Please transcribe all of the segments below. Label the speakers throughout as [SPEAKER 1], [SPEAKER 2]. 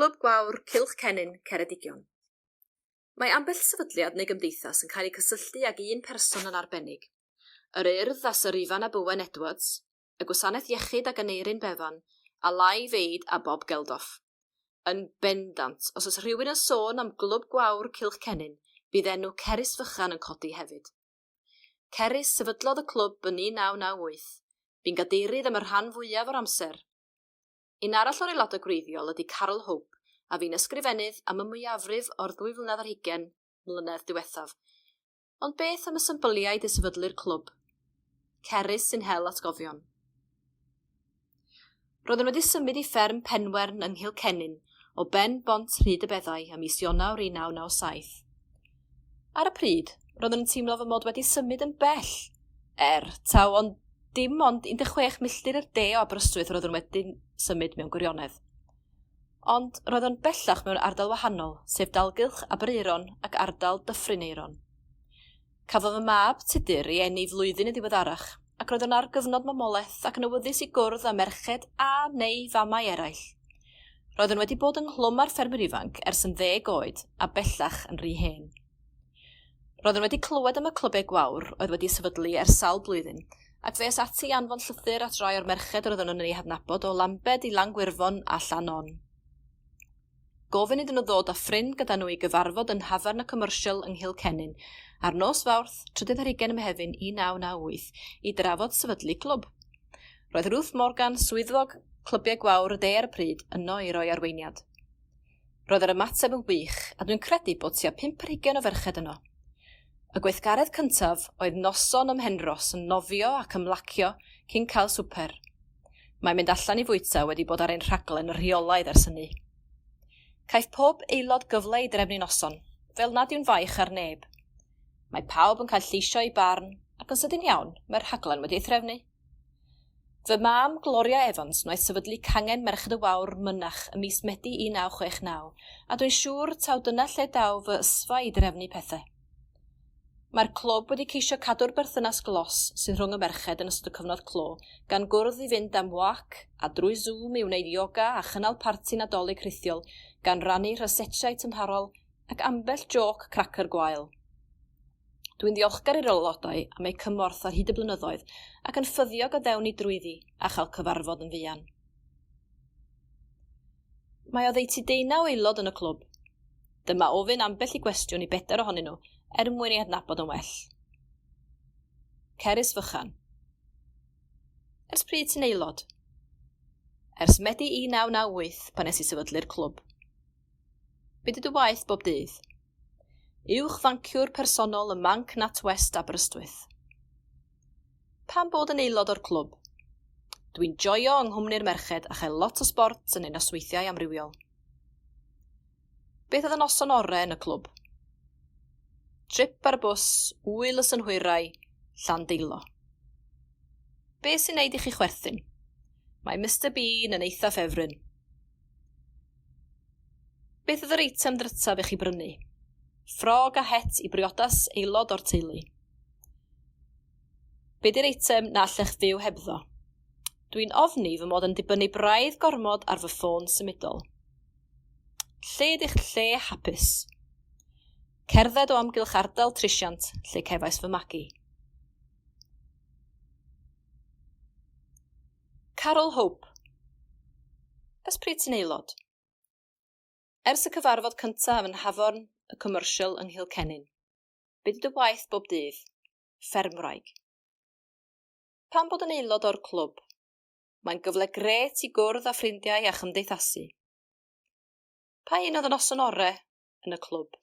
[SPEAKER 1] Clwb Gwawr Cylch Cennin, Ceredigion. Mae ambell sefydliad neu gymdeithas yn cael eu cysylltu ag un person yn arbennig. Yr Urdd a Syr Ifan ab Owen Edwards, y Gwasanaeth Iechyd ag Aneurin Bevan, a Live Aid a Bob Geldof. Yn bendant, os oes rhywun yn sôn am Glwb Gwawr Cylch Cennin, bydd enw Cerys Fychan yn codi hefyd. Cerys sefydlodd y clwb yn 1998. Bu'n gadeirydd am y rhan fwyaf o'r amser. Un arall o'r aelodau gwreiddiol ydy Carol Hope, a fu'n ysgrifennydd am y mwyafrif o'r ddwy flynedd ar hugain mlynedd diwethaf. Ond beth am y symbyliaid i sefydlu'r clwb? Cerys sy'n hel atgofion. Roeddwn wedi symud i fferm Penwern yng Nghilcennin o ben bont Rhyd y Beddau ym mis Ionawr 1997. Ar y pryd, roeddwn yn teimlo fy mod wedi symud yn bell, er, taw ond dim ond 16 milltir i'r de o Aberystwyth roeddwn wedi symud mewn gwirionedd. Ond roeddwn bellach mewn ardal wahanol, sef dalgylch Aberaeron ac ardal Dyffryn Aeron. Cafodd fy mab, Tudur, ei eni flwyddyn yn ddiweddarach, ac roeddwn ar gyfnod mamolaeth ac yn awyddus i gwrdd â merched a neu famau eraill. Roeddwn wedi bod ynghlwm â'r ffermwyr ifanc ers yn ddeg oed a bellach yn rhy hen. Roeddwn wedi clywed am y clybiau gwawr oedd wedi sefydlu ers sawl blwyddyn, ac fe es ati i anfon llythyr at rai o'r merched yr oeddwn yn eu hadnabod o Lambed i Langwyrfon a Llan-on. Gofyn iddyn nhw ddod â ffrind gyda nhw i gyfarfod yn Nhafarn y Commercial yng Nghilcennin ar nos Fawrth, trydydd ar hugain o Mehefin 1998, i drafod sefydlu clwb. Roedd Ruth Morgan, swyddog Clybiau Gwawr y De ar y pryd, yno i roi arweiniad. Roedd yr ymateb yn wych, a dwi'n credu bod tua phump ar hugain o ferched yno. Y gweithgaredd cyntaf oedd noson ym Mhenrhos yn nofio ac ymlacio cyn cael swper. Mae mynd allan i fwyta wedi bod ar ein rhaglen rheolaidd ers hynny. Caiff pob aelod gyfle i drefnu noson, fel nad yw'n faich ar neb. Mae pawb yn cael lleisio eu barn, ac yn sydyn iawn, mae'r rhaglen wedi ei threfnu. Fy mam, Gloria Evans, wnaeth sefydlu cangen Merched y Wawr Mynach ym mis Medi 1969, a dwi'n siŵr taw dyna lle daw fy ysfa i drefnu pethau. Mae'r clwb wedi ceisio cadw'r berthynas glos sydd rhwng y merched yn ystod y cyfnod clo, gan gwrdd i fynd am wac a drwy Zoom i wneud ioga a chynnal parti Nadolig rhithiol, gan rannu rhysetiau tymhorol ac ambell jôc cracer gwael. Dwi'n ddiolchgar i'r aelodau am eu cymorth ar hyd y blynyddoedd ac yn ffyddiog y ddewn ni drwyddi a chael cyfarfod yn fuan. Mae oddeutu deunaw aelod yn y clwb. Dyma ofyn ambell i gwestiwn i bedair ohonyn nhw er mwyn eu hadnabod yn well. Cerys Fychan. Ers pryd ti'n aelod? Ers Medi 1998 pan nes i sefydlu'r clwb. Be 'di dy waith bob dydd? Uwch fanciwr personol ym Manc NatWest Aberystwyth. Pam bod yn aelod o'r clwb? Dwi'n joio yng nghwmni'r merched a chael lot o sbort yn ein nosweithiau amrywiol. Beth oedd y noson ore yn y clwb? Trip ar y bws, ŵyl y synhwyrau, Llandeilo. Be sy'n neud i chi chwerthin? Mae Mister Bean yn eitha ffefryn. Beth oedd yr eitem ddrytaf i chi brynu? Ffrog a het i briodas aelod o'r teulu. Be di'r eitem na allech fyw hebddo? Dwi'n ofni fy mod yn dibynnu braidd gormod ar fy ffôn symudol. Lle ydych lle hapus? Cerdded o amgylch ardal Trisiant lle cefais fy magu. Carol Hope. Ers pryd ti'n aelod? Ers y cyfarfod cyntaf yn Nhafarn y Commercial yng Nghilcennin. Be 'di dy waith bob dydd? Ffermwraig. Pam bod yn aelod o'r clwb? Mae'n gyfle grêt i gwrdd â ffrindiau a chymdeithasu. Pa un oedd y noson ore yn y clwb?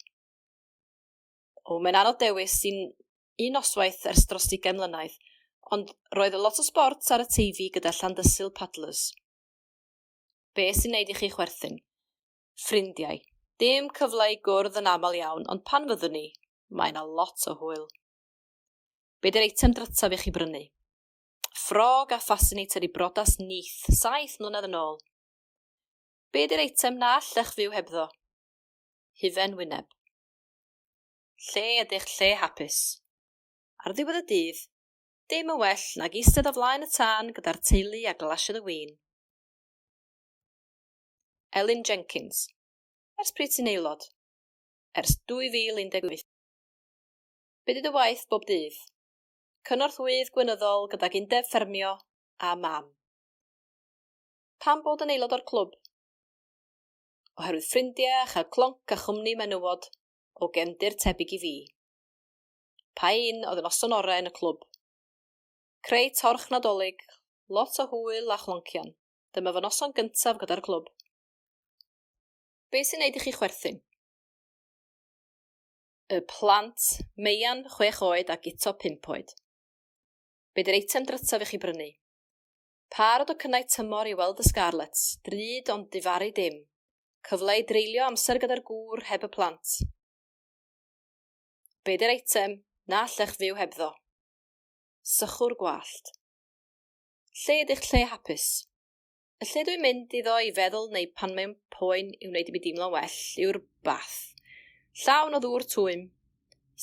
[SPEAKER 1] O, mae'n anodd dewis un, un noswaith ers dros ugain mlynedd, ond roedd lot o sbort ar y Teifi gyda Llandysul Paddlers. Be sy'n neud i chi chwerthin? Ffrindiau. Dim cyfle i gwrdd yn aml iawn, ond pan fyddwn ni, mae yna lot o hwyl. Be di'r eitem drytaf i chi brynu? Ffrog a ffasinator i brodas nith, saith mlynedd yn ôl. Be di'r eitem na allech fyw hebddo? Hufen wyneb. Lle ydych lle hapus? Ar ddiwedd y dydd, dim yn well nag eistedd o flaen y tân gyda'r teulu a glasied o win. Elin Jenkins. Ers pryd ti'n aelod? Ers 2018. Be 'di dy waith bob dydd? Cynorthwyydd gweinyddol gydag undeb ffermio a mam. Pam bod yn aelod o'r clwb? Oherwydd ffrindiau a chael clonc a chwmni menywod o gefndir tebyg i fi. Pa un oedd y noson orau yn y clwb? Creu torch Nadolig, lot o hwyl a chloncian. Dyma fy noson gyntaf gyda'r clwb. Be sy'n neud i chi chwerthin? Y plant, Meian, chwech oed a Guto, pump oed. Be di'r eitem drytaf i chi brynu? Pâr o docynnau tymor i weld y Scarlets, drud ond difaru dim. Cyfle i dreulio amser gyda'r gŵr heb y plant. Be di'r eitem na allech fyw hebddo? Sychwr gwallt. Lle ydych lle hapus? Y lle dwi'n mynd iddo i feddwl neu pan mewn poen i wneud i mi deimlo'n well yw'r bath. Llawn o ddŵr twym.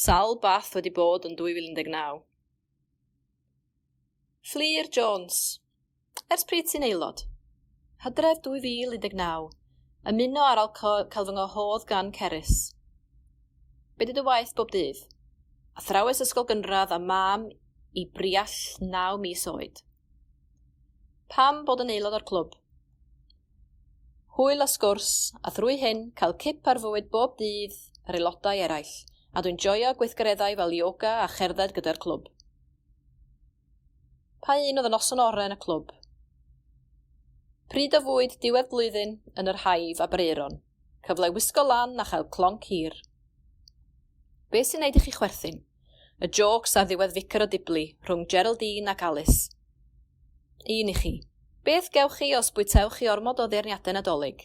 [SPEAKER 1] Sawl bath wedi bod yn 2019. Fflur Jones. Ers pryd ti'n aelod? Hydref 2019. Ymuno ar ôl cael fy ngwahodd gan Cerys. Be 'di dy waith bob dydd? Athrawes ysgol gynradd a mam i briall naw mis oed. Pam bod yn aelod o'r clwb? Hwyl a sgwrs, a thrwy hyn cael cip ar fywyd bob dydd yr aelodau eraill, a dwi'n joio gweithgareddau fel yoga a cherdded gyda'r clwb. Pa un oedd y noson orau yn y clwb? Pryd o fwyd diwedd blwyddyn yn yr Hive Aberaeron. Cyfle i wisgo lan a chael clonc hir. Be sy'n neud i chi chwerthin? Y jôcs ar ddiwedd Ficer o Dibli rhwng Geraldine ac Alice. Un i chi. Beth gewch chi os bwytewch chi ormod o ddeyrniadau Nadolig?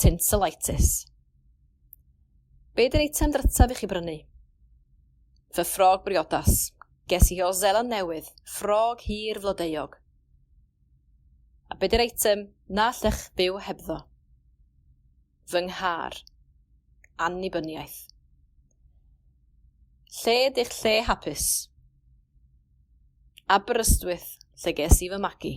[SPEAKER 1] Tinselitis. Be di'r eitem drytaf i chi brynu? Fy ffrog briodas. Ges i o Seland Newydd, ffrog hir flodeuog. A be di'r eitem na allech byw hebddo? Fy nghar. Annibyniaeth. Lle ydi'ch lle hapus? Aberystwyth, lle ges i fy magu.